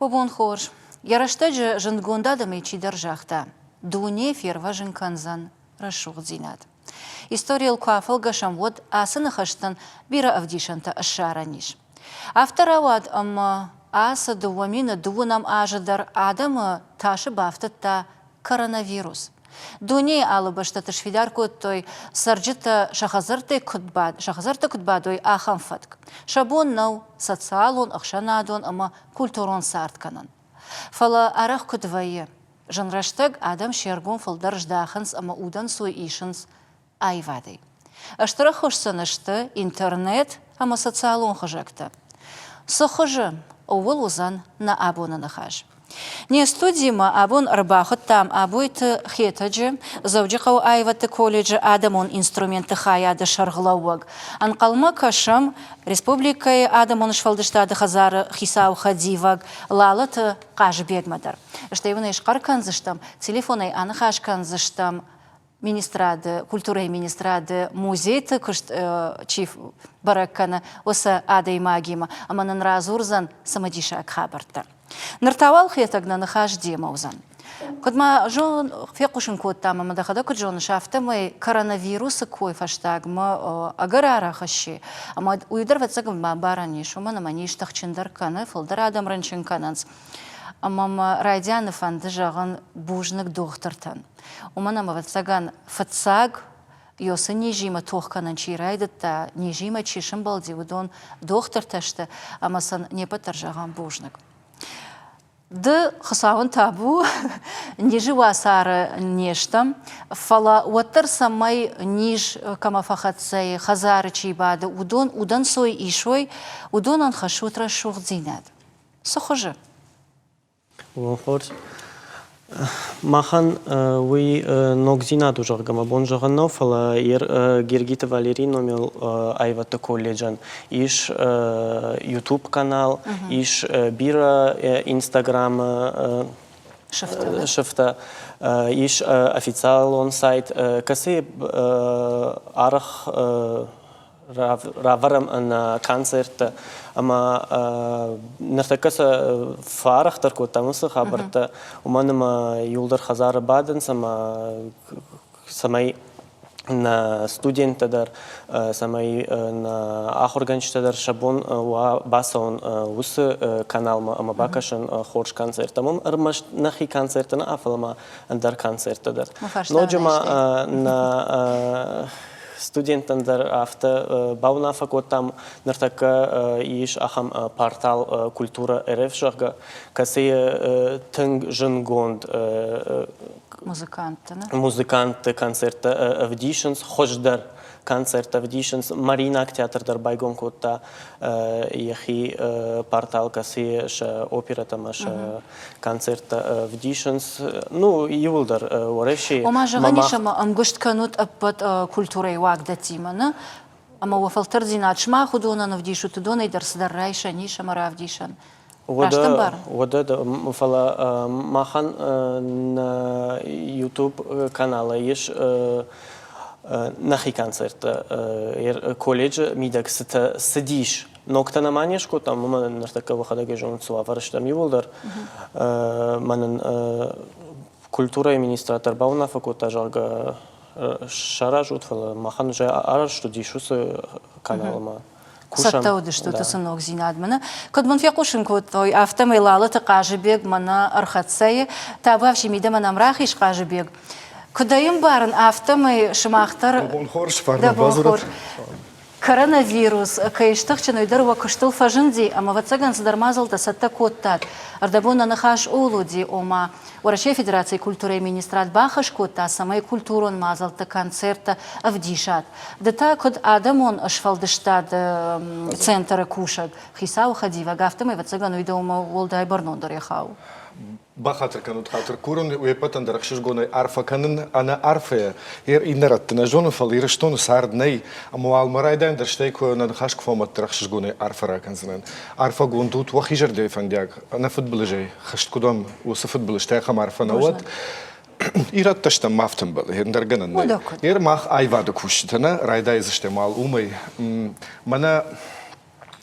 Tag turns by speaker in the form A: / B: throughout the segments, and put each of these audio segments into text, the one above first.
A: Уӕ бон хорз! Йӕ рӕстӕджы зындгонд адӕмӕй чидӕр загъта, дуне фервӕзын кӕндзӕн рӕсугъддзинад. Историйыл куы афӕлгӕсӕм, уӕд ацы ныхӕстӕн бирӕ ӕвдисӕнтӕ ссарӕн ис. Афтӕ рауад, ӕмӕ ацы 2000 дыууынӕм азы дӕр адӕмы тасы бафтыдта коронавирус. Дунейы алы бӕстӕты сфидар кодтой, цӕрджытӕ сӕ хӕдзӕрттӕй куыд сӕ хӕдзӕртты куыд бадой, ахӕм фӕтк. Сӕ бон нӕу социалон, ӕхсӕнадон ӕмӕ культурон цард кӕнын. Фӕлӕ арӕх куыд вӕййы, зын рӕстӕг адӕм се ргом фылдӕр здахынц ӕмӕ удӕнцой исынц аивадӕй. Стыр ӕххуыс сын сты интернет ӕмӕ социалон хызӕгтӕ. Цы хуызы, ууыл уыдзӕн нӕ абоны ныхас. Не студимӕ абон ӕрбахуыдтам Абойты Хетӕджы, Дзӕуджыхъӕуы аивӕдты колледжы адӕмон инструментты хайады сӕргълӕууӕг. Ӕнхъӕлмӕ кӕсӕм республикӕйы адӕмон сфӕлдыстады хӕдзары хицау хӕдивӕг Лалыты Хъазыбегмӕ дӕр. Стӕй уын ӕй схъӕр кӕндзыстӕм, телефонӕй аныхас кӕндзыстӕм министрады, культурӕйы министрады музейты куыст чи бӕрӕг кӕны, уыцы адӕймагимӕ ӕмӕ нын радзурдзӕн цымыдисаг хабӕрттӕ. Ныр та уал Хетӕг нӕ ныхас демӕ уыдзӕн. Куыд ма зон, фехъусын кодтам ӕмӕ дӕхӕдӕг куыд зоныс, афтӕмӕй коронавирусы кой фӕстагмӕ ӕгӕр арӕх сси, ӕмӕ уый дӕр ӕвӕццӕгӕн бамбарӕн ис, уымӕн ӕмӕ низ тыхджындӕр кӕны, фылдӕр адӕм рынчын кӕнынц. Ӕмӕ мӕ райдианы фӕнды зӕгъын бузныг дохтыртӕн. Уымӕн ӕмӕ, ӕвӕццӕгӕн, фыццаг Йосы низимӕ тох кӕнын чи райдыдта, низимӕ чи сымбӕлди, уыдон дохтыртӕ сты, ӕмӕ сын не ппӕт дӕр зӕгъӕм бузныг. Ды, Хуыцауӕн табу, низы уацары не стӕм, фӕлӕ уӕддӕр цӕмӕй низ кӕмӕ фӕхӕццӕ и, хӕдзары чи бады, уыдон удӕнцой исой, уыдонӕн хӕссут рӕсугъддзинад. Цы хуызы?
B: Хорз. Махӕн уый ногдзинад у, зӕгъгӕ, мӕ бон зӕгъын нӕу, фӕлӕ Гергиты Валерийы номыл аивӕдты колледжӕн ис YouTube-канал, ис бирӕ Инстаграмы сыфтӕ, ис официалон сайт, кӕцыйы арӕх равӕрӕм ӕнӕ концерттӕ ӕмӕ ныртӕккӕ сӕ фӕарӕхдӕр кодтам уыцы хабӕрттӕ, уымӕн ӕмӕ иуылдӕр хӕдзары бадынц ӕмӕ цӕмӕй нӕ студенттӕ дӕр, цӕмӕй нӕ ахуыргӕнджытӕ дӕр сӕ бон уа бацӕуын уыцы каналмӕ ӕмӕ бакӕсын хорз концерттӕм. Уым ӕрмӕст нӕхи концерттӕ нӕ, фӕлӕ ма ӕндӕр концерттӕ дӕр. Ноджы ма нӕ Студенттӕн дӕр афтӕ бауынаффӕ кодтам, ныртӕккӕ ис ахӕм портал Культура РФ, зӕгъгӕ, кӕцыйы тынг зындгонд
A: музыкантты,
B: музыкантты концерттӕ ӕвдисынц, хуыздӕр концерттӕ ӕвдисынц. Мариинаг театр дӕр байгом кодта йӕхи портал, кӕцыйы сӕ оперӕтӕ ӕмӕ сӕ концерттӕ ӕвдисынц, ну, иууылдӕр Уӕрӕсейы.
A: Ома, зӕгъӕн ис, ӕмӕ ӕмгуыст кӕнут ӕппӕт культурӕйы уагдӕттимӕ, нӕ? Ӕмӕ уӕ фӕлтӕрддзинад сымах уыдонӕн ӕвдисут, уыдонӕй дӕр цыдӕр райсӕн ис ӕмӕ равдисӕн. Раст ӕмбарын?
B: Уӕдӕ, фӕлӕ махӕн нӕ YouTube каналы ис нӕхи концерттӕ. Колледжы мидӕг цытӕ цыдис, Ногтӕ нӕма не скодтам, уымӕн ныртӕккӕ уӕхӕдӕг зонут, цы уавӕры стӕм иууылдӕр. Мӕнӕн культурӕйы министрад дӕр бауынаффӕ кодта, зӕгъгӕ, саразут, фӕлӕ махӕн уже арӕзт уыдис уыцы каналмӕ.
A: Цӕттӕ уыдыстут уыцы ногдзинадмӕ. Нӕ? Куыд мын фехъусын кодтой, афтӕмӕй Лалыты Хъазыбег мӕнӕ ӕрхӕццӕйы. Табуафси мидӕмӕ нӕм рахиз, Хъазыбег. Куыд ӕй ӕмбарын, афтӕмӕй сымах дӕр...
C: Дӕ бон хорз, фарны базурат.
A: Коронавирус кӕй стыхджын, уый дӕр уӕ куыстыл фӕзынди, ӕмӕ, ӕвӕццӕгӕн, цыдӕр мадзӕлттӕ цӕттӕ кодтат. Ӕрдӕбон нӕ ныхас ууыл уыди, ома, Уӕрӕсейы Федерацийы культурӕйы министрад бахӕс кодта, цӕмӕй культурон мадзӕлттӕ, концерттӕ ӕвдисат. Ды та, куыд адӕмон сфӕлдыстады центры кусӕг, хицауы хӕдивӕг, афтӕмӕй, ӕвӕццӕгӕн, уый дӕумӕ уӕлдай бӕрнондӕр ехау.
C: Бахатыр кӕнут, хатыр курын, уе ппӕтӕн дӕр ӕхсызгонӕй арфӕ кӕнын ӕнӕ арфӕйӕ. Иннӕ рӕтты нӕ зонын, фӕлӕ Ирыстоны цард нӕй, ӕмӕ уал мӕ райдайӕн дӕр стӕй куы нӕ ныхас куы фӕуӕм, уӕддӕр ӕхсызгонӕй арфӕ ракӕндзынӕн. Арфӕгонд ут уӕхи зӕрдӕйы фӕндиаг, ӕнӕ фыдбылызӕй хызт куыд уӕм, уыцы фыдбылызтӕ ахӕм арфӕ нӕ уӕд. Ирӕттӕ стӕм ма афтӕ ӕмбӕлы, ӕндӕр гӕнӕн нӕй. Ныр мах аивады кусджытӕ нӕ райдайдзыстӕм уал уымӕй. Мӕнӕ.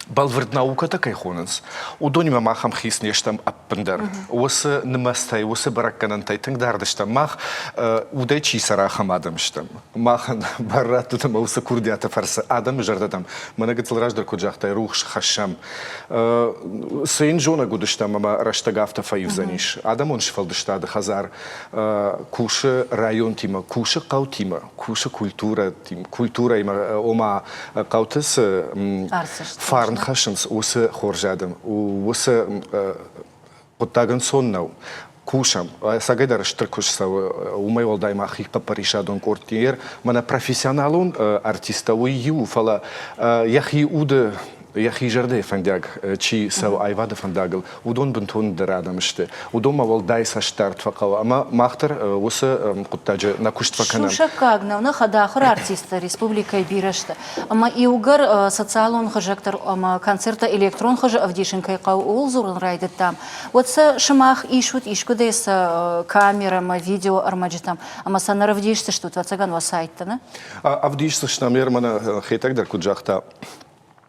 C: Бӕлвырд наукӕтӕ кӕй хонынц, уыдонимӕ мах ӕмхиц не стӕм ӕппындӕр. Уыцы нымӕцтӕй, уыцы бӕрӕггӕнӕнтӕй тынг дард стӕм. Мах удӕй чи цӕра, ахӕм адӕм стӕм. Махӕн бар раттут ӕмӕ уыцы курдиаты фӕрцы адӕмы зӕрдӕтӕм, мӕнӕ гыццыл раздӕр куыд загътай, рухс хӕссӕм. Цы йын зонӕг уыдыстӕм ӕмӕ рӕстӕг афтӕ фӕивдзӕнис. Адӕмон сфӕлдыстады хӕдзар кусы районтимӕ, кусы хъӕутимӕ, кусы культурӕимӕ, ома хъӕуты цы фарн хӕссынц, уыцы хорз адӕм, уыцы хъуыддаг ӕнцон нӕу. Кусӕм, ӕцӕгӕйдӕр стыр куыст цӕуы, уымӕй уӕлдай ма хихъхъӕппӕрисадон къордты мӕнӕ профессионалон артисттӕ уый иу, фӕлӕ йӕхи уды йӕхи зӕрдӕйы фӕндиаг чи цӕуы аивады фӕндагыл, уыдон бынтондӕр адӕм сты. Уыдонмӕ уӕлдай цӕстдард фӕхъӕуы ӕмӕ мах дӕр уыцы хъуыддаджы нӕ куыст фӕкӕнӕм.
A: Сусӕггаг нӕу, нӕ хӕдахуыр артисттӕ республикӕйы бирӕ сты. Ӕмӕ иугӕр социалон хызӕгтӕ ӕмӕ концерттӕ электрон хуызы ӕвдисын кӕй хъӕуы, ууыл дзурын райдыдтам, уӕд сӕ сымах исут искуыдӕй сӕ камерӕмӕ, видеоӕрмӕджытӕм ӕмӕ сӕ ныр ӕвдисдзыстут, ӕвӕццӕгӕн, уӕ сайтты, нӕ?
C: Ӕвдисдзыстӕм, мӕнӕ Хетӕг дӕр куыд загъта,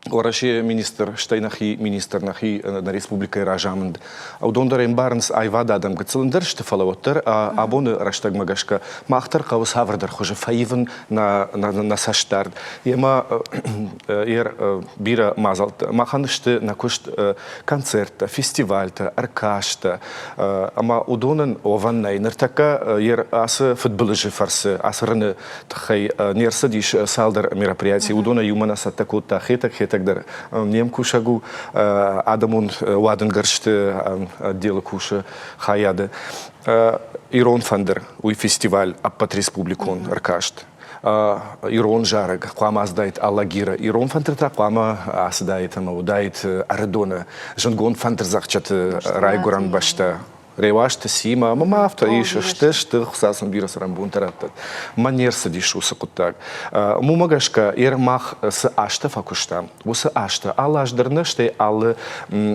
C: Уӕрӕсейы министр, стӕй нӕхи министр, нӕхи нӕ республикӕйы разамынд, уыдон дӕр ӕмбарынц аивад адӕм гыццыл ӕндӕр сты, фӕлӕ уӕддӕр абоны рӕстӕгмӕ гӕсгӕ мах дӕр хъӕуы цавӕрдӕр хуызы фӕивын нӕ, нӕ цӕстдард. Емӕ бирӕ мадзӕлттӕ. Махӕн сты нӕ куыст концерттӕ, фестивальтӕ, ӕркасттӕ, ӕмӕ уыдонӕн уӕвӕн нӕй. Ныртӕккӕ ацы фыдбылызы фӕрцы, ацы рыны тыххӕй не рцыдис цалдӕр мероприятий. Уыдонӕй иумӕ нӕ цӕттӕ кодта Хетӕг. Хетӕг дӕр не мкусӕг у, адӕмон уадынгӕрзты отделы кусы хайады. Ирон фӕндыр, уый фестиваль ӕппӕтреспубликон ӕркаст. Ирон зарӕг хъуамӕ ацыдаид Алагиры. Ирон фӕндыр та хъуамӕ ацыдаид ӕмӕ уыдаид Ӕрыдоны зындгонд фӕндырдзӕгъдджыты райгуырӕн бӕстӕ. Реуазты Симӕ ӕмӕ ма афтӕ ис, сты, сты, Хуыцау сын бирӕ цӕрӕнбонтӕ раттӕд. Мӕн не рцыдис уыцы хъуыддаг. Уымӕ гӕсгӕ, ер мах цы азтӕ фӕкуыстам, уыцы азтӕ алы аз дӕр нӕ, стӕй алы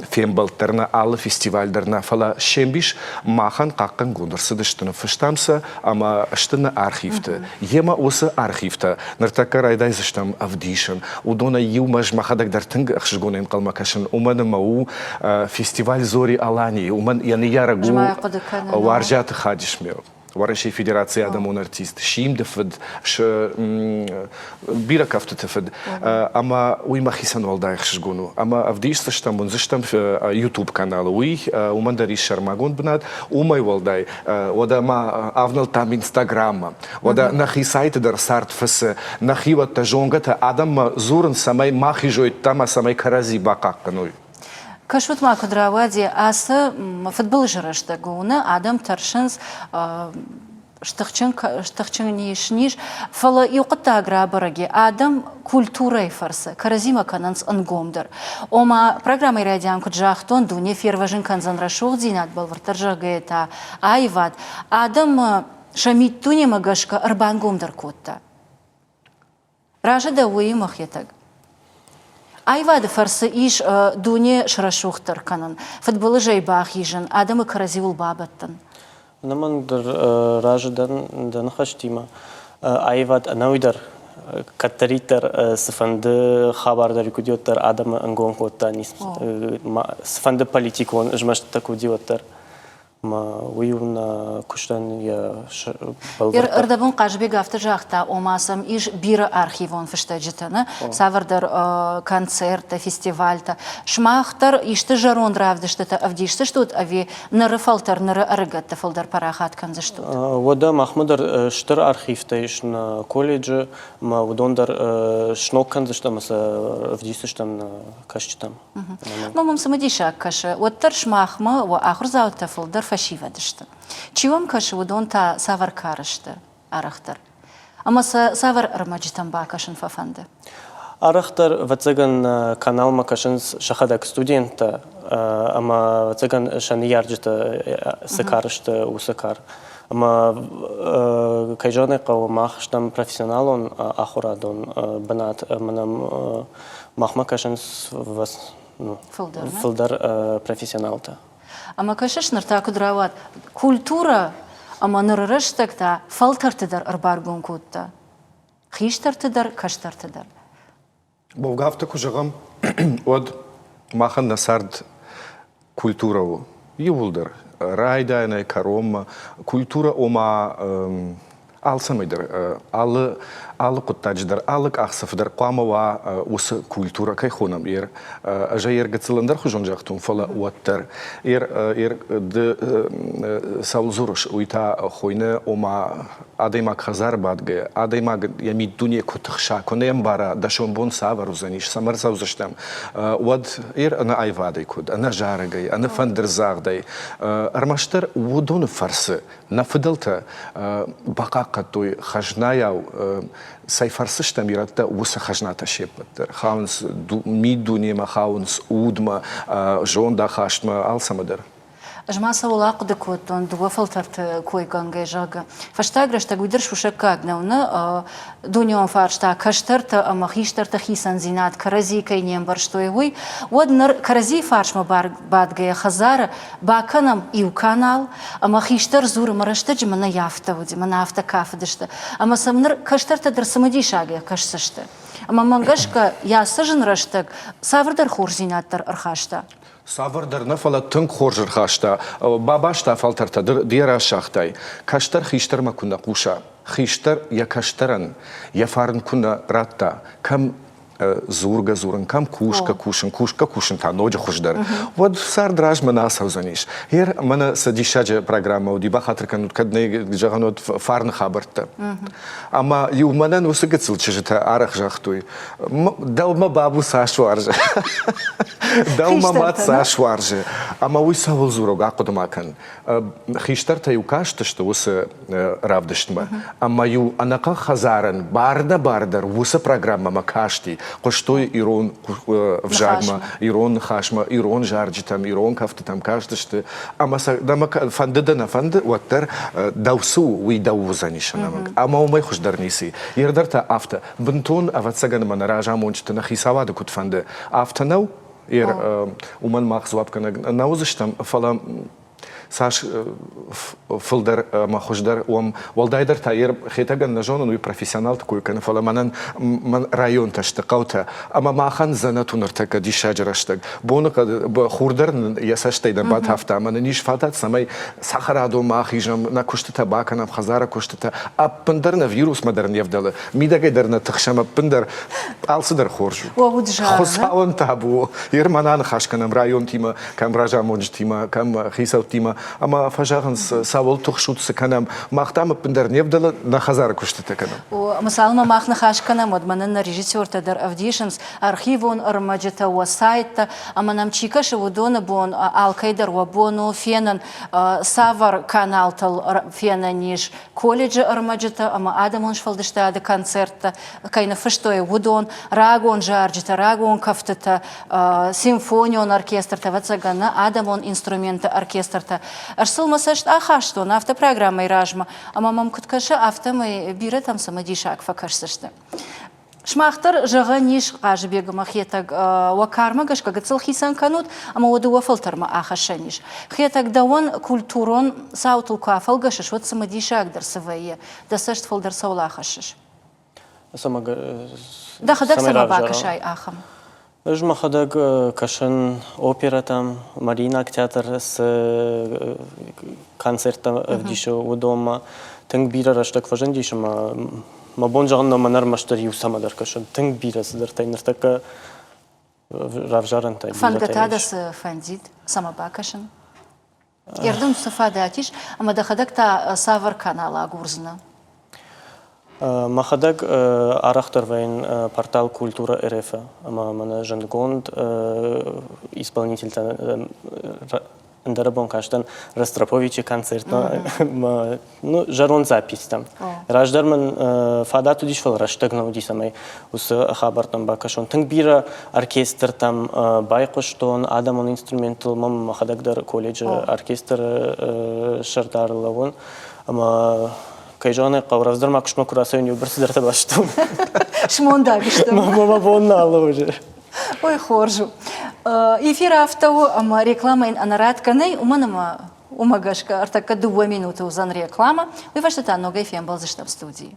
C: фембӕлд дӕр нӕ, алы фестиваль дӕр нӕ, фӕлӕ се мбис махӕн хъахъхъӕнгонд ӕрцыдысты, ныффыстам сӕ ӕмӕ сты нӕ архивты. Йемӕ уыцы архивтӕ ныртӕккӕ райдайдзыстӕм ӕвдисын. Уыдонӕй иумӕ ӕз мӕхӕдӕг дӕр тынг ӕхсызгонӕй ӕнхъӕлмӕ кӕсын, уымӕн ӕмӕ у фестиваль Зори Алании. Уымӕн йӕ ныййарӕг у Уарзиаты Хаджисмел. Уӕрӕсейы Федерацийы адӕмон артист, Симды фыд, бирӕ кӕфтыты фыд. Ӕмӕ уый мӕхицӕн уӕлдай ӕхсызгон у. Ӕмӕ ӕвдисдзыстӕм, уындзыстӕм YouTube-каналы. Уый уымӕн дӕр ис сӕрмагонд бынат. Уымӕй уӕлдай, уӕдӕ ма авнӕлдтам Инстаграммӕ. Уӕдӕ нӕхи сайты дӕр цард фысы, нӕхиуӕттӕ, зонгӕтӕ адӕммӕ дзурынц, цӕмӕй ма хизой ӕмӕ цӕмӕй кӕрӕдзи бахъахъхъӕной.
A: Кӕсут ма, куыд рауади ацы фыдбылызы рӕстӕг у, нӕ адӕм тӕрсынц, стыхджын ис низ, фӕлӕ иу хъуыддаг рабӕрӕг и, адӕм культурӕйы фӕрцы кӕрӕдзимӕ кӕнынц ӕнгомдӕр. Ома, программӕйы райдиан куыд загътон, дуне фервӕзын кӕндзӕн рӕсугъддзинад, бӕлвырддӕр зӕгъгӕйӕ та аивад, адӕмы сӕ миддунемӕ гӕсгӕ ӕрбангомдӕр кодта. Разы дӕ уыимӕ, Хетӕг? Аивады фӕрцы ис дуне срӕсугъддӕр кӕнын, фыдбылызӕй бахизын, адӕмы кӕрӕдзиуыл бабӕттын.
B: Ӕнӕмӕнгдӕр разы дӕн дӕ ныхӕстимӕ. Аивад ӕнӕуи дӕр кӕддӕриддӕр цыфӕнды хабар дӕр куыд уӕддӕр адӕмы ӕнгом кодта, цыфӕнды политикон змӕстытӕ куы уыди, уӕддӕр. Ӕмӕ уый у нӕ куыстӕн йӕ бӕлвырддӕр.
A: Ӕрдӕбон Хъазбег афтӕ загъта, ома сӕм ис бирӕ архивон фыстӕджытӕ, нӕ? Цавӕрдӕр концерттӕ, фестивальтӕ. Сымах дӕр исты зӕронд равдыстытӕ ӕвдисдзыстут ӕви ныры фӕлтӕр, ныры ӕрыгӕтты фылдӕр парахат кӕндзыстут?
B: Уӕдӕ махмӕ дӕр стыр архивтӕ ис нӕ колледжы, ӕмӕ уыдон дӕр сног кӕндзыстӕм ӕмӕ сӕ ӕвдисдзыстӕм нӕ кӕсджытӕм.
A: Мӕм мӕм цымыдисаг кӕсы, уӕддӕр сымахмӕ уӕ ахуырдзаутӕ фылдӕр фӕсивӕд сты. Чи уӕм кӕсы, уыдон та цавӕр кары сты арӕхдӕр? Ӕмӕ сӕ цавӕр ӕрмӕджытӕм бакӕсын фӕфӕнды?
B: Арӕхдӕр, ӕвӕццӕгӕн, каналмӕ кӕсынц сӕхӕдӕг студенттӕ ӕмӕ, ӕвӕццӕгӕн, сӕ ныййарджытӕ цы кары сты, уыцы кар. Ӕмӕ, кӕй зӕгъын ӕй хъӕуы, мах стӕм профессионалон ахуырадон бынат ӕмӕ нӕм Махмӕ кӕсынц
A: фылдӕр,
B: фылдӕр профессионалтӕ.
A: Ӕмӕ кӕсыс, ныр та куыд рауад, культурӕ ӕмӕ ныры рӕстӕг та фӕлтӕрты дӕр ӕрбаргом кодта. Хистӕрты дӕр, кӕстӕрты дӕр.
C: Уӕвгӕ афтӕ куы зӕгъӕм, уӕд махӕн нӕ цард культурӕ у иууылдӕр райдайӕнӕй кӕронмӕ. Культурӕ, ома алцӕмӕй дӕр, алы, алы хъуыддаджы дӕр, алы къахдзӕф дӕр хъуамӕ уа уыцы культурӕ, кӕй хонӕм, ер. Ӕз ӕй ӕргыцыл ӕндӕрхуызон загътон, фӕлӕ уӕддӕр. Ер, ер ды цӕуыл дзурыс, уый та хойны, ома адӕймаг хӕдзары бадгӕйӕ, адӕймаг йӕ миддуне куы тыхса, куы нӕ ӕмбара, дӕ сомбон цавӕр уыдзӕнис, цӕмӕ ӕрцӕудзыстӕм, уӕд ер ӕнӕ аивадӕй куыд, ӕнӕ зарӕгӕй, ӕнӕ фӕндырдзагъдӕй, ӕрмӕстдӕр уыдоны фӕрцы нӕ фыдӕлтӕ бахъахъхъӕдтой хӕзнайау, цӕй фӕрцы стӕм ирӕттӕ, уыцы хӕзнатӕ се ппӕт дӕр. Хауынц миддунемӕ, хауынц удмӕ, зондахастмӕ, алцӕмӕ дӕр.
A: Ӕз ма цӕуыл ахъуыды кодтон дыууӕ фӕлтӕрты койгӕнгӕ, зӕгъгӕ. Фӕстаг рӕстӕг уый дӕр сусӕггаг нӕу, нӕ дунеон фарста кӕстӕртӕ ӕмӕ хистӕрты хицӕндзинад кӕрӕдзийы кӕй не мбӕрстой, уый, уӕд ныр кӕрӕдзийы фарсмӕ бадгӕйӕ хӕдзары бакӕнӕм иу канал, ӕмӕ хистӕр дзуры, мӕ рӕстӕджы мӕнӕ афтӕ уыди, мӕнӕ афтӕ кафыдысты. Ӕмӕ сӕм ныр кӕстӕртӕ дӕр цымыдисагӕй кӕсдзысты. Ӕмӕ мӕм гӕсгӕ, йӕ ацы зын рӕстӕг цавӕрдӕр хорздзинад дӕр ӕрхаста.
C: Цавӕрдӕр нӕ, фӕлӕ тынг хорз ӕрхаста. Бабаста фӕлтӕртӕ ды йӕ расагътай. Кӕстӕр хистӕрмӕ куы нӕ хъуса, хистӕр йӕ кӕстӕрӕн йӕ фарн куы нӕ радта, кӕм дзургӕ дзурын, кӕм кусгӕ кусын, кусгӕ кусын та ноджы хуыздӕр, уӕд цард размӕ нӕ ацӕудзӕнис. Ер мӕнӕ цы диссаджы программӕ уыди, бахатыр кӕнут, кӕд нӕ зӕгъӕн уӕд фарны хабӕрттӕ. Ӕмӕ иу мӕнӕн уыцы гыццыл чызджытӕ арӕх загътой, дӕумӕ бабу цас уарзы, дӕумӕ мад цас уарзы. Ӕмӕ уый цӕуыл дзурӕг, ахъуыды ма кӕн. Хистӕртӕ-иу кастысты уыцы равдыстмӕ, ӕмӕ-иу ӕнӕхъӕн хӕдзарӕн бар-нӕ-бар дӕр уыцы программӕмӕ касти, хъуыстой ирон ӕвзагмӕ, ирон ныхасмӕ, ирон зарджытӕм, ирон кӕфтытӕм кастысты. Ӕмӕ сӕ фӕнды дӕ нӕ фӕнды, уӕддӕр дӕу цы у, уый дӕу уыдзӕнис ӕнӕмӕнг. Ӕмӕ уымӕй хуыздӕр ницы и. Ир дӕр та афтӕ. Бынтон, ӕвӕццӕгӕн, ӕмӕ нӕ разамонджыты, нӕ хицауады куыд фӕнды, афтӕ нӕу. Уымӕн мах дзуапгӕнӕг нӕ уыдзыстӕм, фӕлӕ цас фылдӕр ӕмӕ хуыздӕр уӕм, уӕлдайдӕр та йе Хетӕгӕн нӕ зонын, уый профессионалты кой кӕны, фӕлӕ мӕнӕн мӕн районтӕ сты, хъӕутӕ. Ӕмӕ махӕн дзӕнӕт у ныртӕккӕ диссаджы рӕстӕг. Боныхъӕд хур дӕр нын йӕ цӕстӕй нӕ батавта, ӕмӕ нын ис фадат, цӕмӕй цӕхӕрадонмӕ ахизӕм, нӕ куыстытӕ бакӕнӕм, хӕдзары куыстытӕ. Ӕппындӕр нӕ вирусмӕ дӕр не вдӕлы, мидӕгӕй дӕр нӕ тыхсӕм ӕппындӕр. Алцыдӕр хорз у. Хуыцауӕн табу. Ер мӕнӕ аныхас кӕнӕм районтимӕ, кӕм разамонджытимӕ, кӕм хицӕуттимӕ, ӕмӕ фӕзӕгъынц, цӕуыл тыхсут, цы кӕнӕм. Мах дам ӕппындӕр не вдӕлы, нӕ хӕдзары куыстытӕ кӕнӕм.
A: Цалынмӕ мах ныхас кӕнӕм, уӕдмӕ нын нӕ режиссертӕ дӕр ӕвдисынц архивон ӕрмӕджытӕ, уӕ сайттӕ, ӕмӕ нӕм чи кӕсы, уыдоны бон алкӕй дӕр уӕ бон у фенын, цавӕр каналтыл фенӕн ис колледжы ӕрмӕджытӕ ӕмӕ адӕмон сфӕлдыстады концерттӕ кӕй ныффыстой, уыдон, рагон зарджытӕ, рагон кӕфтытӕ, симфонион оркестртӕ, ӕвӕццӕгӕн, нӕ адӕмон инструментты оркестртӕ. Ӕз сыл мӕ цӕст ахастон афтӕ программӕйы размӕ, ӕмӕ мӕм куыд кӕсы, афтӕмӕй бирӕтӕм цымыдисаг фӕкӕсдзысты. Сымах дӕр, зӕгъӕн ис, Хъазыбег ӕмӕ Хетӕг, уӕ кармӕ гӕсгӕ гыццыл хицӕн кӕнут, ӕмӕ уӕ дыууӕ фӕлтӕрмӕ ахӕссӕн ис. Хетӕг, дӕуӕн культурон цаутыл куы афӕлгӕсыс, уӕд цымыдисагдӕр цы вӕййы? Дӕ цӕст фылдӕр цӕуыл ахӕссыс? Дӕхӕдӕг цӕмӕ бакӕсай, ахӕм?
B: Ӕз мӕхӕдӕг кӕсын оперӕтӕм, Мариинаг театр цы концерттӕ ӕвдисы, уыдонмӕ. Тынг бирӕ рӕстӕг фӕзындис ӕмӕ мӕ бон зӕгъын нӕу, мӕн ӕрмӕстдӕр иу цӕмӕдӕр кӕсын. Тынг бирӕ цыдӕртӕй ныртӕккӕ равзарӕнтӕ
A: Фӕндгӕ та дӕ цы фӕндид, цӕмӕ бакӕсын? Ердын цы фадат ис, ӕмӕ дӕхӕдӕг та цавӕр канал агурдзынӕ?
B: Мӕхӕдӕг арӕхдӕр вӕййын портал Культура РФ-ы ӕмӕ мӕнӕ зындгонд исполнительтӕ ӕндӕрӕбон кастӕн Ростроповичы концертмӕ ну, зӕронд записьтӕм. Раздӕр мын фадат уыдис, фӕлӕ рӕстӕг нӕ уыди, цӕмӕй уыцы хабӕрттӕм бакӕсон. Тынг бирӕ оркестртӕм байхъуыстон, адӕмон инструменттыл мӕм мӕхӕдӕг дӕр колледжы оркестры сӕрдар лӕууын. Ӕмӕ кӕй зӕгъын ӕй хъӕуы, рӕвдздӕр ма куыстмӕ куы рацӕуин, иу бӕрц цыдӕртӕ базыдтон.
A: Смондаг сты.
B: Мӕ бон нал у уже.
A: Ой, хорз у. Эфир афтӕ у, ӕмӕ рекламӕйӕн ӕнӕратгӕ нӕй, уымӕн ӕмӕ уымӕ гӕсгӕ ӕртӕккӕ дыууӕ минуты уыдзӕн рекламӕ, уый фӕстӕ та ногӕй фембӕлдзыстӕм студийы.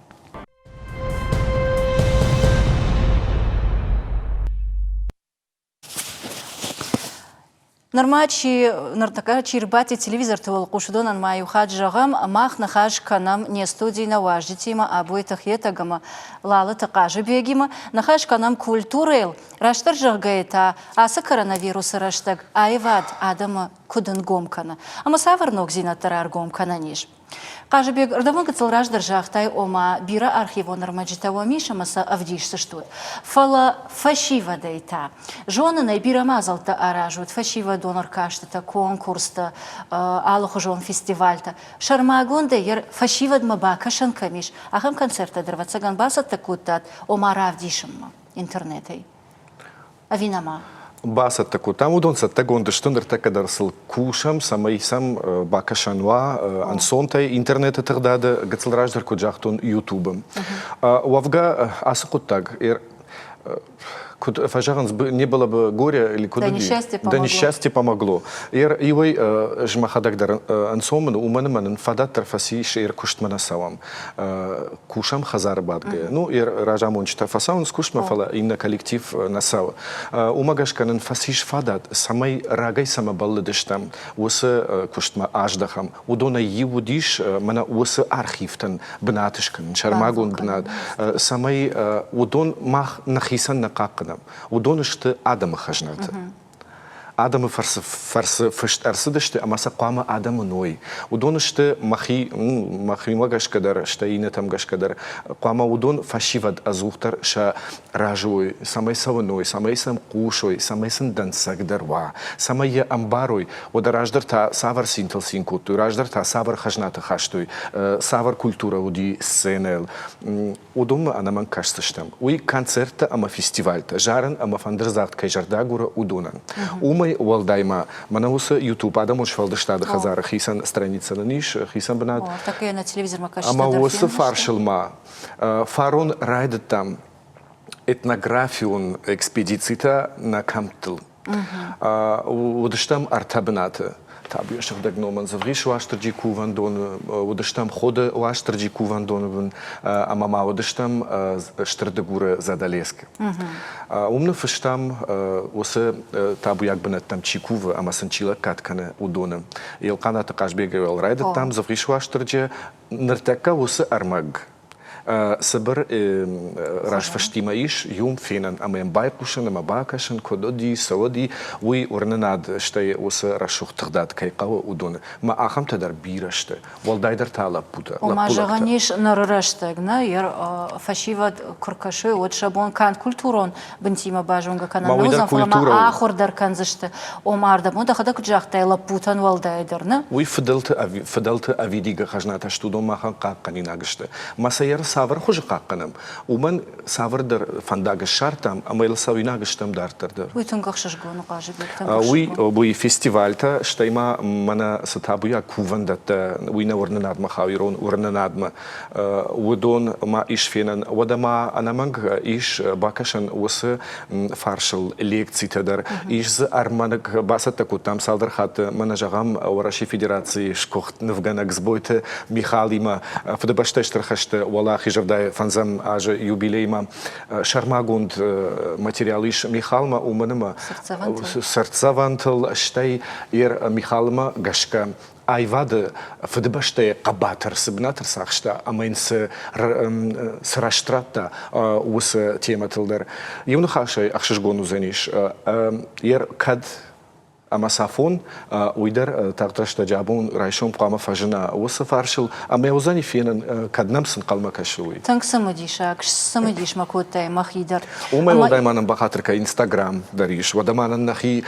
A: Нырма чи ныртӕккӕ чи рбадти телевизорты уӕлхъус, уыдонӕн ма иу хатт зӕгъӕм, мах ныхас кӕнӕм не студийы нӕ уазджытимӕ Абойты Хетӕг ӕмӕ Лалыты Хъазыбегимӕ, ныхас кӕнӕм культурӕйыл, растдӕр зӕгъгӕйӕ та ацы коронавирусы рӕстӕг аивад адӕмы куыд ӕнгом кӕны ӕмӕ цавӕр ногдзинӕдтӕ раргом кӕнӕн ис. Хъазыбег, ӕрдӕбон гыццыл раздӕр загътай, ома бирӕ архивон ӕрмӕджытӕ уӕм ис ӕмӕ сӕ ӕвдисдзыстут. Фӕлӕ фӕсивӕдӕй та, зонын ӕй, бирӕ мадзӕлттӕ аразут, фӕсивӕдон ӕркастытӕ, конкурстӕ, алыхуызон фестивальтӕ. Сӕрмагондӕй йӕ фӕсивӕдмӕ бакӕсӕн кӕм ис, ахӕм концерттӕ дӕр, ӕвӕццӕгӕн, бацӕттӕ кодтат, ома равдисынмӕ интернетӕй. Ӕви нӕма?
C: Бацӕттӕ кодтам. Уыдон цӕттӕгонд сты, ныртӕккӕ дӕр сыл кусӕм, цӕмӕй сӕм бакӕсӕн уа ӕнцонтӕй интернеты тыгъдады, гыццыл раздӕр куыд загътон, YouTube-ы. Уӕвгӕ, ацы хъуыддаг куыд фӕзӕгъынц, не было бы горя или куыд
A: Да несчастье помогло.
C: Да несчастье помогло. Иуӕй ӕз мӕхӕдӕг дӕр ӕнцон мын у, уымӕн ӕмӕ нын фадат дӕр фӕцис, куыстмӕ нӕ цӕуӕм. Кусӕм хӕдзары бадгӕйӕ. Ну, разамонджытӕ фӕцӕуынц куыстмӕ, фӕлӕ иннӕ коллектив нӕ цӕуы. Уымӕ гӕсгӕ нын фӕцис фадат, цӕмӕй рагӕй цӕмӕ бӕллыдыстӕм, уыцы куыстмӕ аздӕхӕм. Уыдонӕй иу уыдис мӕнӕ уыцы архивтӕн бынат скӕнын, сӕрмагонд бынат, цӕмӕй уыдон мах нӕхицӕн нӕ хъахъхъӕнӕм. Уыдон сты адӕмы хӕзнатӕ. Адӕмы фӕрцы, фӕрцы фыст ӕрцыдысты ӕмӕ сӕ хъуамӕ адӕм уыной. Уыдон сты мӕхи, мӕхимӕ гӕсгӕ дӕр, стӕй иннӕтӕм гӕсгӕ дӕр. Хъуамӕ уыдон фӕсивӕд ӕдзухдӕр сӕ разы уой, цӕмӕй сӕ уыной, цӕмӕй сӕм хъусой, цӕмӕй сын дӕнцӕг дӕр уа, цӕмӕй йӕ ӕмбарой, уӕдӕ раздӕр та цавӕр цинтыл цин кодтой, раздӕр та цавӕр хӕзнаты хастой, цавӕр культурӕ уыди сценӕйыл. Уыдонмӕ ӕнӕмӕнг кӕсдзыстӕм. Уый концерттӕ ӕмӕ фестивальтӕ, зарын ӕмӕ фӕндырдзагъд кӕй зӕрдӕ агуры, уыдонӕн. Уымӕй уӕлдай ма, мӕнӕ уыцы YouTube адӕмон сфӕлдыстады хӕдзары хицӕн страницӕ нын ис, хицӕн бынат. Ӕмӕ уыцы фарсыл ма фарон райдыдтам этнографион экспедицитӕ нӕ кӕмттыл. Уыдыстӕм ӕртӕ бынаты. Табуйы сыгъдӕг номӕн Дзывгъисы Уастырджи кувӕндоны, уыдыстӕм Ходы Уастырджи кувӕндоны бын ӕмӕ ма уыдыстӕм Стыр Дыгуры Задалескы. Уым ныффыстам уыцы табуйаг бынӕттӕм чи кувы ӕмӕ сын чи лӕггад кӕны, уыдоны. Елхъанаты Хъазбегӕй уал райдыдтам Дзывгъисы Уастырджи. Ныртӕккӕ уыцы ӕрмӕг цыбыр разфыстимӕ ис иум фенӕн ӕмӕ йӕм байхъусын ӕмӕ бакӕсын, куыд уыди, цы уыди, уый уырнынад, стӕй уыцы рӕсугъд тыгъдад кӕй хъӕуы, уыдоны. Мӕ ахӕмтӕ дӕр бирӕ сты, уӕлдайдӕр та лӕппутӕ.
A: Ома, зӕгъӕн ис, ныры рӕстӕг нӕ фӕсивӕд куы ркӕсой, уӕд сӕ бон канд культурон бынтимӕ базонгӕ кӕнын нӕ уыдзӕн, фӕлӕ ма ахуыр дӕр кӕндзысты. Ома, ардӕм дӕхӕдӕг куыд загътай, лӕппутӕн уӕлдайдӕр, нӕ?
C: Уый фыдӕлты, фыдӕлты ӕвидигӕ хӕзнатӕ сты, уыдон махӕн хъахъхъӕнинаг сты. Мӕ сӕ йӕ цавӕр хуызы хъахъхъӕнӕм, уымӕн цавӕрдӕр фӕндаг ссардтам ӕмӕ йыл цӕуинаг стӕм дарддӕр дӕр.
A: Уый тынг ӕхсызгон у, Хъазыбег, тынг
C: Уый, уый фестивальтӕ, стӕй ма мӕнӕ цы табуйаг кувӕндӕттӕ, уый нӕ уырнынадмӕ хауы, ирон уырнынадмӕ, уыдон ма ис фенӕн. Уӕдӕ ма ӕнӕмӕнг ис бакӕсӕн уыцы фарсыл лекцитӕ дӕр. Ис дзы ӕрмӕг бацӕттӕ кодтам цалдӕр хатты, мӕнӕ зӕгъӕм, Уӕрӕсейы Федерацийы сгуыхт нывгӕнӕг Дзбойты Михалимӕ Фыдыбӕстӕйы Стыр хӕсты Уӕлахизӕрдӕйы фӕндзӕм азы юбилеймӕ сӕрмагонд материал ис Михалмӕ, уымӕн ӕмӕ цыртдзӕвӕнтыл, стӕй Михалмӕ гӕсгӕ аивады Фыдыбӕстӕйы хъӕбатыр цы бынат ӕрцахста ӕмӕ йын цы, цы рӕзт радта, уыцы темӕтыл дӕр. Иу ныхасӕй ӕхсызгон уыдзӕнис, кӕд ӕмӕ цафон, уый дӕр тагъд рӕстӕджы абон райсом хъуамӕ фӕзына уыцы фарсыл ӕмӕ уыдзӕни фенӕн, кӕд нӕм цы нхъӕлмӕ кӕсы, уый.
A: Тынг цымыдисаг, сцымыдис мӕ кодтай мӕхи дӕр.
C: Уымӕй уӕлдай ма нын бахатыр кӕн, Инстаграм дӕр ис. Уӕдӕ ма нын нӕхи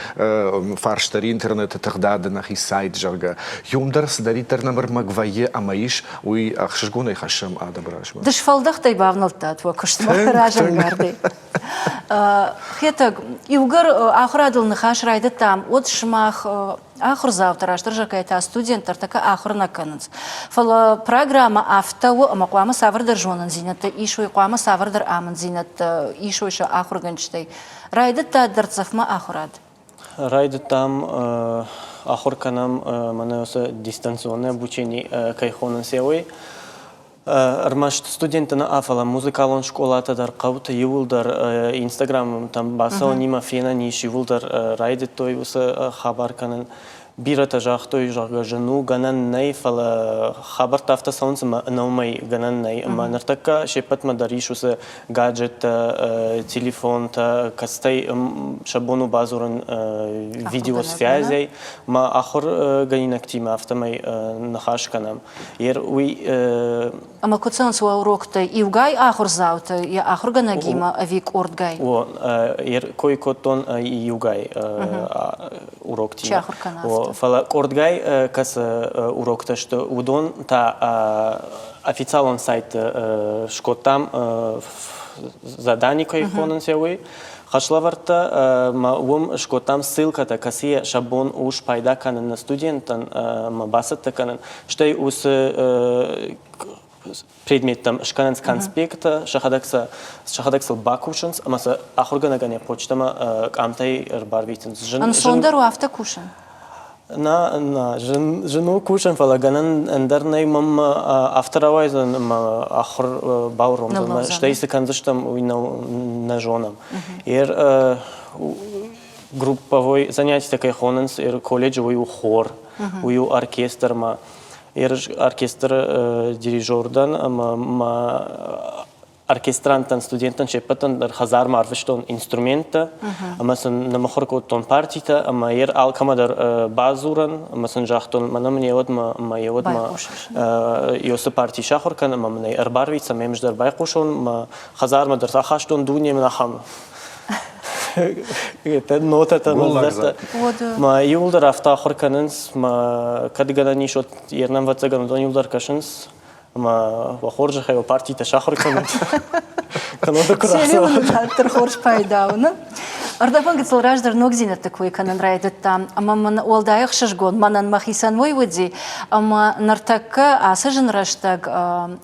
C: фарс дӕр интернеты тыгъдады, нӕхи сайт, зӕгъгӕ. Иум дӕр цыдӕриддӕр нӕм ӕрмӕг вӕййы ӕмӕ ис, уый ӕхсызгонӕй хӕссӕм адӕмы размӕ.
A: Дысфӕлдӕхтӕй бавнӕлдтат уӕ куыстмӕ разӕнгардӕй. Хетӕг, иугӕр ахуырадыл ныхас райдыдтам, уӕд сымах ахуырдзаутӕ, растдӕр зӕгъгӕйӕ та студенттӕ ӕртӕккӕ ахуыр нӕ кӕнынц. Фӕлӕ программӕ афтӕ у, ӕмӕ хъуамӕ цавӕрдӕр зонындзинӕдтӕ исой, хъуамӕ цавӕрдӕр амынддзинӕдтӕ исой сӕ ахуыргӕнджытӕй. Райдыдта дӕрддзӕфмӕ ахуырад.
B: Райдыдтам ахуыр кӕнӕм мӕнӕ уыцы дистанционное обучение кӕй хонынц, уый. Ӕрмӕст студентты нӕ, фӕлӕ музыкалон скъолатӕ дӕр хъӕуты иууылдӕр Инстаграмтӕм бацӕуӕнимӕ фенӕн ис, иууылдӕр райдыдтой уыцы хабар кӕнын. Бирӕтӕ загътой, зӕгъгӕ, зын у, гӕнӕн нӕй, фӕлӕ хабӕрттӕ афтӕ цӕуынц ӕмӕ ӕнӕ уымӕй гӕнӕн нӕй. Ӕмӕ ныртӕккӕ се ппӕтмӕ дӕр ис уыцы гаджеттӕ, телефонтӕ, кӕцытӕй сӕ бон у бадзурын видеосвязӕй. Мӕ ахуыргӕнинӕгтимӕ афтӕмӕй ныхас кӕнӕм. Ер уый
A: Ӕмӕ куыд цӕуынц уӕ уроктӕ? Иугай ахуырдзаутӕ йӕ ахуыргӕнӕгимӕ ӕви къордгай?
B: О, ер кой кодтон иугай уроктимӕ.
A: Чи ахуыр кӕна афтӕ?
B: Фӕлӕ къордгай кӕцы уроктӕ сты, уыдон та официалон сайты скодтам задани кӕй хонынц уый. Хӕслӕвӕрдтӕ ӕмӕ уым скодтам ссылкӕтӕ, кӕцыйӕ сӕ бон у спайда кӕнын нӕ студенттӕн ӕмӕ бацӕттӕ кӕнын. Стӕй уыцы предметтӕм скӕнынц конспекттӕ, сӕхӕдӕг сӕ сӕхӕдӕг сыл бакусынц ӕмӕ сӕ ахуыргӕнӕгӕн йӕ почтӕмӕ къамтӕй ӕрбарвитынц.
A: Ӕнцондӕр у афтӕ кусын?
B: Нӕ, нӕ, зын, зын у кусын, фӕлӕ гӕнӕн ӕндӕр нӕй, мӕм афтӕ рауайдзӕн ӕмӕ ахуыр бауромдзӕн. Стӕй цы кӕндзыстӕм, уый нӕ, нӕ зонӕм. Ер групповой занятитӕ кӕй хонынц, ер колледжы уый у хор, уый у оркестрмӕ. Ер оркестры дирижер дӕн ӕмӕ мӕ оркестранттӕн, студенттӕн се ппӕтӕн дӕр хӕдзармӕ арвыстон инструменттӕ ӕмӕ сын ныммыхуыр кодтон партитӕ ӕмӕ ер алкӕмӕ дӕр бадзурӕн ӕмӕ сын загътон, мӕнӕ мын еуӕд мӕ ӕмӕ еуӕд мӕ ёсы парти сахуыр кӕн ӕмӕ мын ӕй ӕрбарвит, цӕмӕй ӕз дӕр байхъусон, мӕ хӕдзармӕ дӕр ахастон дуне мын ахӕм нотӕтӕ мӕ Мӕ иууылдӕр афтӕ ахуыр кӕнынц, мӕ кӕд гӕнӕн ис, уӕд ернӕм ӕвӕццӕгӕн уыдон иууылдӕр кӕсынц. Ӕмӕ уӕ хорзӕхӕй уӕ партитӕ сахуыр кӕнут. Кӕнон куы
A: рацӕуат. Дарддӕр хорз пайда у, нӕ? Ӕрдӕбон гыццыл раздӕр ногдзинӕдты кой кӕнын райдыдтам, ӕмӕ мын уӕлдай ӕхсызгон мӕнӕн мӕхицӕн уый уыди, ӕмӕ ныртӕккӕ ацы зын рӕстӕг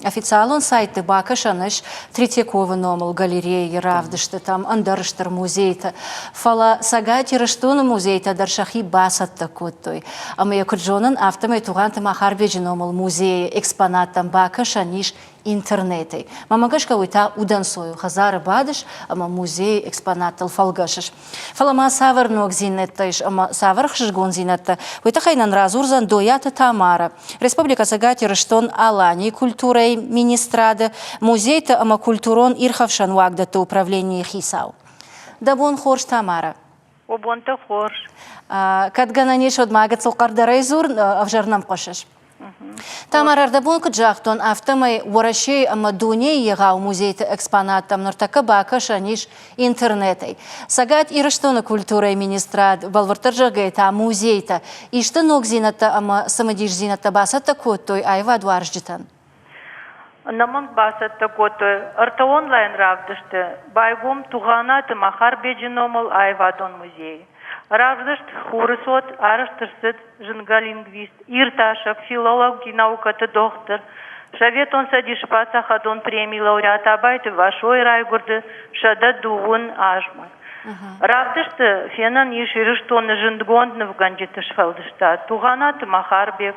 A: официалон сайтты бакӕсӕн ис Третьяковы номыл галерейы равдыстытӕм, ӕндӕр стыр музейты. Фӕлӕ Цӕгат Ирыстоны музейтӕ дӕр сӕхи бацӕттӕ кодтой. Ӕмӕ йӕ куыд зонын, афтӕмӕй Тугъанты Махарбеджы номыл музейы экспонаттӕм бакӕсӕн ис интернетӕй. Мӕнмӕ гӕсгӕ уый та удӕнцой у, хӕдзары бадыс ӕмӕ музейы экспонаттыл фӕлгӕсыс. Фӕлӕ ма цавӕр ногдзинӕдтӕ ис ӕмӕ цавӕр ӕхсызгондзинӕдтӕ, уый тыххӕй нын радзурдзӕн Дойаты Тамарӕ, Республикӕ Цӕгат Ирыстон-Аланийы культурӕйы министрады, музейты ӕмӕ культурон ирхӕфсӕн уагдӕтты управленийы хицау. Дӕ бон хорз, Тамарӕ!
D: О бонтӕ хорз.
A: Кӕд гӕнӕн ис, уӕд ма гыццыл хъӕрдӕрӕй дзур, ӕвзӕр нӕм хъуысыс. Тамар, ӕрдӕбон куыд загътон, афтӕмӕй Уӕрӕсейы ӕмӕ дунейы егъау музейты экспонаттӕм ныртӕккӕ бакӕсӕн ис интернетӕй. Цӕгат Ирыстоны культурӕйы министрад, бӕлвырддӕр зӕгъгӕйӕ та музейтӕ, исты ногдзинӕдтӕ ӕмӕ цымыдисдзинӕдтӕ бацӕттӕ кодтой аивадуарзджытӕн?
D: Ӕнӕмӕнг бацӕттӕ кодтой ӕртӕ онлайн-равдысты, байгом Тугъанаты Махарбеджы номыл аивадон музей. Равдыст «Хуры цот» арӕзт ӕрцыд зынгӕ лингвист, иртасӕг, филологи наукӕты дохтыр, Советон Цӕдисы паддзахадон премийы лауреат Абайты Васойы райгуырды 120 азмӕ. Равдысты фенӕн ис Ирыстоны зындгонд нывгӕнджыты сфӕлдыстад Тугъанаты Махарбег,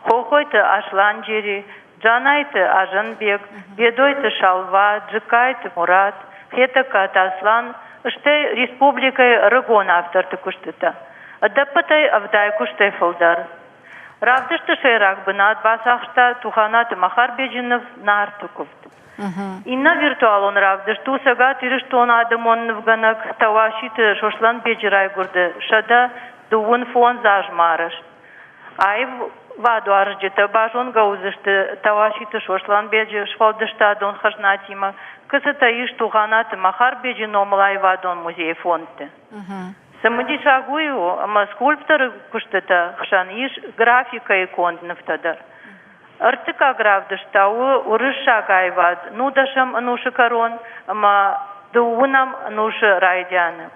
D: Хохойты Асланджери, Джанайты Азанбег, Бедойты Шалва, Джыккайты Мурат, Хетӕгкаты Аслан, стӕй республикӕйы ӕрыгон авторты куыстытӕ. Ӕдӕппӕтӕй 70 куыстӕй фылдӕр. Равдысты сӕйраг бынат бацахста Туханаты Махарбеджы ныв «Нарты куывд». Иннӕ виртуалон равдыст у Цӕгат Ирыстоны адӕмон нывгӕнӕг Тауаситы Сослӕнбеджы райгуырды 125 азмӕ арӕзт. Аивадуарзджытӕ базонгӕ уыдзысты Тауаситы Сосланбеджы сфӕлдыстадон хӕзнатимӕ, кӕцытӕ ис Тугъанаты Махарбеджы номыл аивадон музейы фондты. Цымыдисаг уый у, ӕмӕ скульпторы куыстытӕ хсӕн ис графикӕйы конд нывтӕ дӕр. Ӕртыккаг равдыст та у уырыссаг аивад нудӕсӕм ӕнусы кӕрон ӕмӕ дыууынӕм ӕнусы райдианы.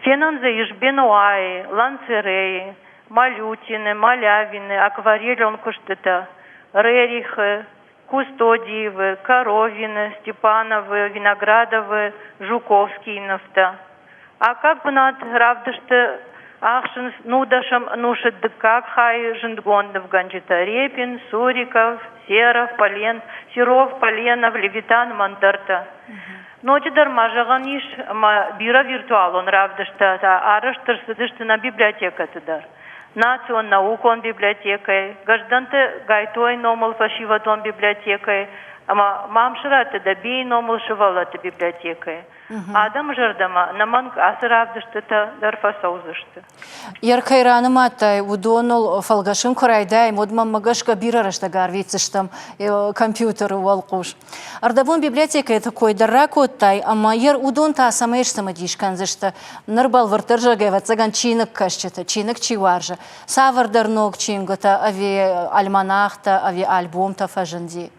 D: Фенӕн дзы ис Бенуайы, Ланцерейы, Малютины, Малявины акварелон куыстытӕ, Рерихы, Кустодиевы, Коровины, Степановы, Виноградовы, Жуковскийы нывтӕ. Аккаг бынат равдысты. ахсынц нудӕсӕм ӕнусы дыккаг хайы зындгонд нывгӕнджытӕ Репин, Суриков, Серов, Полен, Серов, Поленов, Левитан ӕмӕ ӕндӕртӕ. Ноджыдӕр ма зӕгъӕн ис, ӕмӕ бирӕ виртуалон равдысттӕ та арӕзт ӕрцыдысты нӕ библиотекӕты дӕр. Национ наукон библиотекӕйы, Гӕздӕнты Гайтойы номыл фӕсивӕдон библиотекӕйы ӕмӕ Мамсыраты Дӕбейы номыл сывӕллӕтты библиотекӕйы. Адӕмы зӕрдӕмӕ ӕнӕмӕнг ацы равдыстытӕ дӕр фӕцӕудзысты.
A: Йӕ кӕй ранымадтай, уыдоныл фӕлгӕсын куы райдайӕм, уӕд мӕнмӕ гӕсгӕ бирӕ рӕстӕг арвитдзыстӕм компьютеры уӕлхъус. Ӕрдӕбон библиотекӕйы кой дӕр ракодтай, ӕмӕ йӕ уыдон та цӕмӕй сцымыдис кӕндзысты? Ныр бӕлвырддӕр зӕгъгӕ, ӕвӕццӕгӕн, чиныгкӕсджыты, чиныг чи уарзы, цавӕрдӕр ног чингуытӕ ӕви альманахтӕ, ӕви альбомтӕ фӕзынди?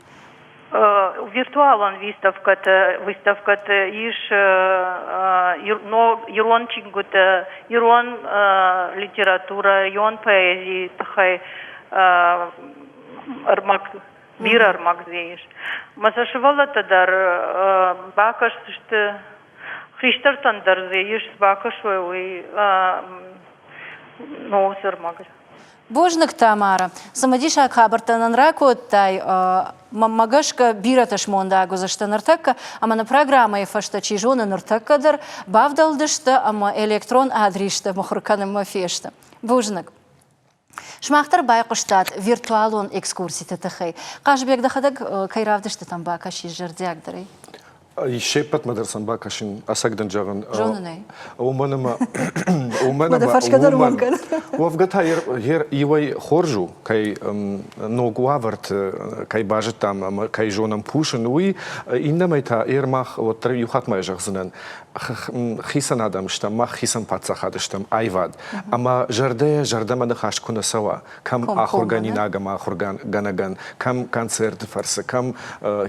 D: Виртуалон выставкӕты, выставкӕты ис ирон чингуытӕ, ирон литературӕ, ирон поэзийы тыххӕй ӕрмӕг, бирӕ ӕрмӕг дзы ис. Мӕ сӕ сывӕллӕттӕ дӕр бакӕсдзысты, хистӕртӕн дӕр дзы ис, бакӕсой, уый ну, уыцы ӕрмӕг.
A: Бузныг, Тамара. Цымыдисаг хабӕрттӕ нын ракодтай. Мӕнмӕ гӕсгӕ, бирӕтӕ смондаг уыдзысты ныртӕккӕ, ӕмӕ нӕ программӕйы фӕстӕ, чи зоны, ныртӕккӕ дӕр бавдӕлдысты ӕмӕ электрон адристӕ мыхуыр кӕнынмӕ фесты. Бузныг. Сымах дӕр байхъуыстат виртуалон экскурситы тыххӕй. Хъазыбег, дӕхӕдӕг кӕй равдыстытӕм бакӕсис зӕрдиагдӕрӕй?
C: Се ппӕтмӕ дӕр сӕм бакӕсын, ӕцӕг дын зӕгъын.
A: Зонын ӕй.
C: Уымӕн ӕмӕ уымӕн ӕмӕ уымӕн уӕвгӕ та иуӕй хорз у, кӕй ног уавӕрты кӕй базыдтам ӕмӕ кӕй зонӕм кусын, уый. Иннӕмӕй та ер мах уӕддӕр иу хатт ма зӕгъдзынӕн, хицӕн адӕм стӕм, мах хицӕн паддзахад стӕм, аивад. Ӕмӕ зӕрдӕйӕ зӕрдӕмӕ ныхас куы нӕ цӕуа, кӕм ахуыргӕнинаг ӕмӕ ахуыргӕнӕгӕн, кӕм концерты фӕрцы, кӕм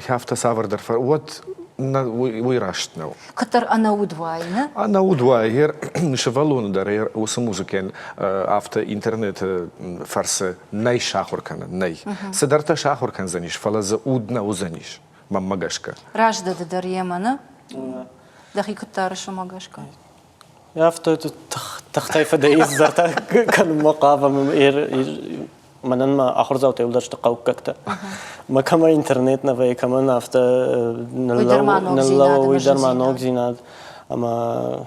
C: афтӕ цавӕрдӕр уӕд уый раст нӕу.
A: Куыддӕр ӕнӕуд уай, нӕ?
C: Ӕнӕуд уай. Сывӕллоны дӕр уыцы музыкӕйӕн афтӕ интернеты фӕрцы нӕй сахуыр кӕнӕн, нӕй. Цыдӕртӕ сахуыр кӕндзӕнис, фӕлӕ дзы уд нӕ уыдзӕнис, мӕнмӕ гӕсгӕ.
A: Раздӕды дӕр йемӕ, нӕ? Дӕхи куыд дарыс уымӕ гӕсгӕ?
B: Афтӕ тыхтӕй фыдӕй зӕртӕ кӕнынмӕ хъавӕм. Мӕнӕн мӕ ахуырдзаутӕ иуылдӕр сты хъӕуккӕгтӕ. Мӕ кӕмӕ интернет нӕ вӕййы, кӕмӕн афтӕ ныллӕууы, уый дӕр ма ногдзинад. Ӕмӕ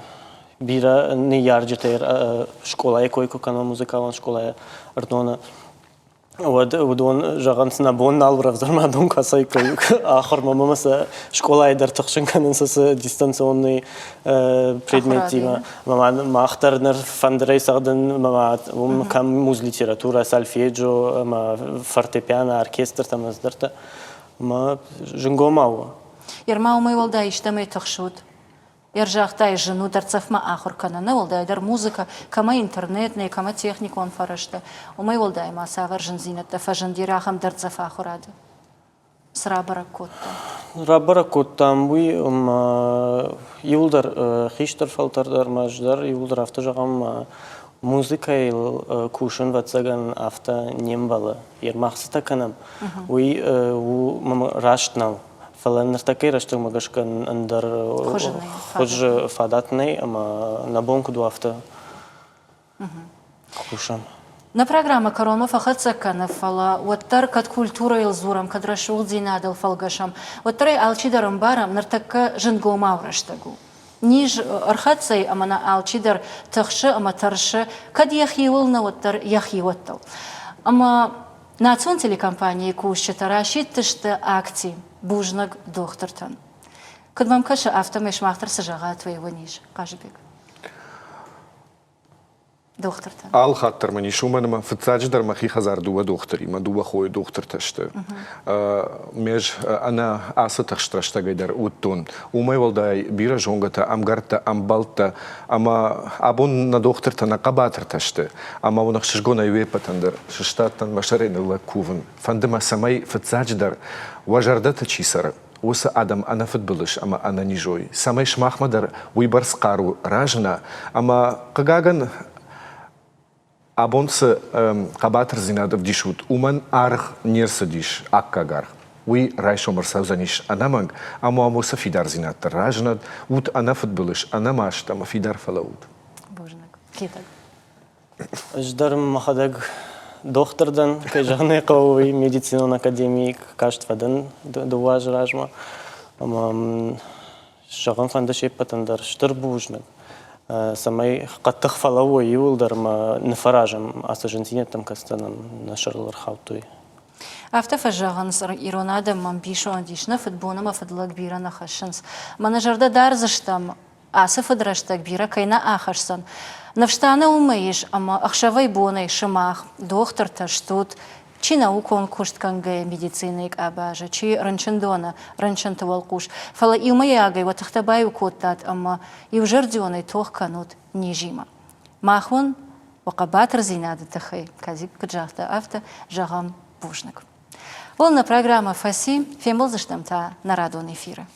B: бирӕ ныййарджытӕ скъолайы кой куы кӕнӕм, музыкалон скъолайы Ӕрыдоны, уӕд уыдон зӕгъынц, нӕ бон нал рӕвдзӕр дон кӕцӕй ахуырмӕ ӕмӕ сӕ скъолайы дӕр тыхсын кӕнынц ацы дистанционный предметтимӕ. Ӕмӕ мах дӕр ныр фӕндырӕй цӕгъдын, ӕмӕ уым кӕм музлитературӕ, сольфеджио ӕмӕ фортепиано, оркестртӕ ӕмӕ цыдӕртӕ. Ӕмӕ зынгомау у.
A: Ерма уымӕй уӕлдай истӕмӕй тыхсут? Ӕрзагътай, зын у дӕрддзӕфмӕ ахуыр кӕнын, нӕ уӕлдайдӕр музыкӕ, кӕмӕ интернет нӕй, кӕмӕ техникон фӕрӕзтӕ. Уымӕй уӕлдай ма цавӕр зындзинӕдтӕ фӕзынди ахӕм дӕрддзӕф ахуырады? Цы рабӕрӕг кодтам?
B: Рабӕрӕг кодтам уый, ӕмӕ иуылдӕр хистӕр фӕлтӕр дӕр ӕмӕ ӕз дӕр иуылдӕр афтӕ зӕгъӕм, музыкӕйыл кусын, ӕвӕццӕгӕн, афтӕ не мбӕлы. Ермах цытӕ кӕнӕм, уый у раст нӕу. Фӕлӕ ныртӕккӕйы рӕстӕгмӕ гӕсгӕ ӕндӕр хуызы фадат нӕй ӕмӕ нӕ бон куыд у, афтӕ кусӕм.
A: Нӕ программӕ кӕронмӕ фӕхӕццӕ кӕны, фӕлӕ уӕддӕр кӕд культурӕйыл дзурӕм, кӕд рӕсугъддзинадыл фӕлгӕсӕм, уӕддӕр ӕй алчидӕр ӕмбарӕм, ныртӕккӕ зынгомау рӕстӕг у. Низ ӕрхӕццӕ и ӕмӕ нӕ алчидӕр тыхсы ӕмӕ тӕрсы, кӕд йӕхиуыл нӕ, уӕддӕр йӕхиуӕттыл. Ӕмӕ Национ телекомпанийы кусджытӕ расидтысты акци «Бузныг дохтыртӕн». Куыд мӕм кӕсы, афтӕмӕй сымах дӕр цы зӕгъат, уый уын ис, Хъазыбег. Дохтыртӕн.
C: Алы хатт дӕр мын ис, уымӕн ӕмӕ фыццаджыдӕр мӕхи хӕдзар дыууӕ дохтыримӕ, дыууӕ хойы дохтыртӕ сты. Ме ӕнӕ ацы тыхст рӕстӕгӕй дӕр уыдтон. Уымӕй уӕлдай бирӕ зонгӕтӕ, ӕмгӕрттӕ, ӕмбӕлттӕ ӕмӕ абон нӕ дохтыртӕ нӕ хъӕбатыртӕ сты. Ӕмӕ уын ӕхсызгонӕй уе ппӕтӕн дӕр сыстадтӕн мӕ сӕрӕй ныллӕг кувын. Фӕнды мӕ, цӕмӕй фыццаджыдӕр уӕ зӕрдӕты чи цӕры, уыцы адӕм ӕнӕфыдбылыз ӕмӕ ӕнӕниз уой, цӕмӕй сымахмӕ дӕр уыйбӕрц хъару разына ӕмӕ, хъыгагӕн, абон цы хъӕбатырдзинад ӕвдисут, уымӕн аргъ не рцыдис, аккаг аргъ. Уый райсом ӕрцӕудзӕнис ӕнӕмӕнг, ӕмӕ уӕм уыцы фидардзинад дӕр разынӕд, ут ӕнӕфыдбылыз, ӕнӕмаст ӕмӕ фидар фӕлӕуут.
A: Бузныг. Хетӕг.
B: Ӕз дӕр мӕхӕдӕг дохтыр дӕн, кӕй зӕгъын ӕй хъӕуы, уый медицинон академийы каст фӕдӕн дыууӕ азы размӕ. Ӕмӕ зӕгъын фӕнды се ппӕтӕн дӕр стыр бузныг, цӕмӕй хъӕддых фӕлӕууой иууылдӕр ӕмӕ ныффӕразӕм ацы зындзинӕдтӕм, кӕцытӕ нӕм нӕ сӕрыл ӕрхаудтой.
A: Афтӕ фӕзӕгъынц, ирон адӕммӕ ӕмбисонд ис, нӕ фыдбон ӕмӕ фыдлӕг бирӕ нӕ хӕссынц. Мӕ нӕ зӕрдӕ дардзыстӕм, ацы фыдрӕстӕг бирӕ кӕй нӕ ахӕсдзӕн. Ныфс та нӕ уымӕ ис, ӕмӕ ӕхсӕвӕй-бонӕй сымах, дохтыртӕ стут, чи наукон куыст кӕнгӕйӕ медицинӕйы къабазы, чи рынчындоны рынчынты уӕлхъус, фӕлӕ иумӕйагӕй уӕ тыхтӕ баиу кодтат ӕмӕ иузӕрдионӕй тох кӕнут низимӕ. Мах уын уӕ хъӕбатырдзинады тыххӕй, Казик куыд загъта, афтӕ зӕгъӕм бузныг. Уыл нӕ программӕ фӕци, фембӕлдзыстӕм та нӕ радон эфиры.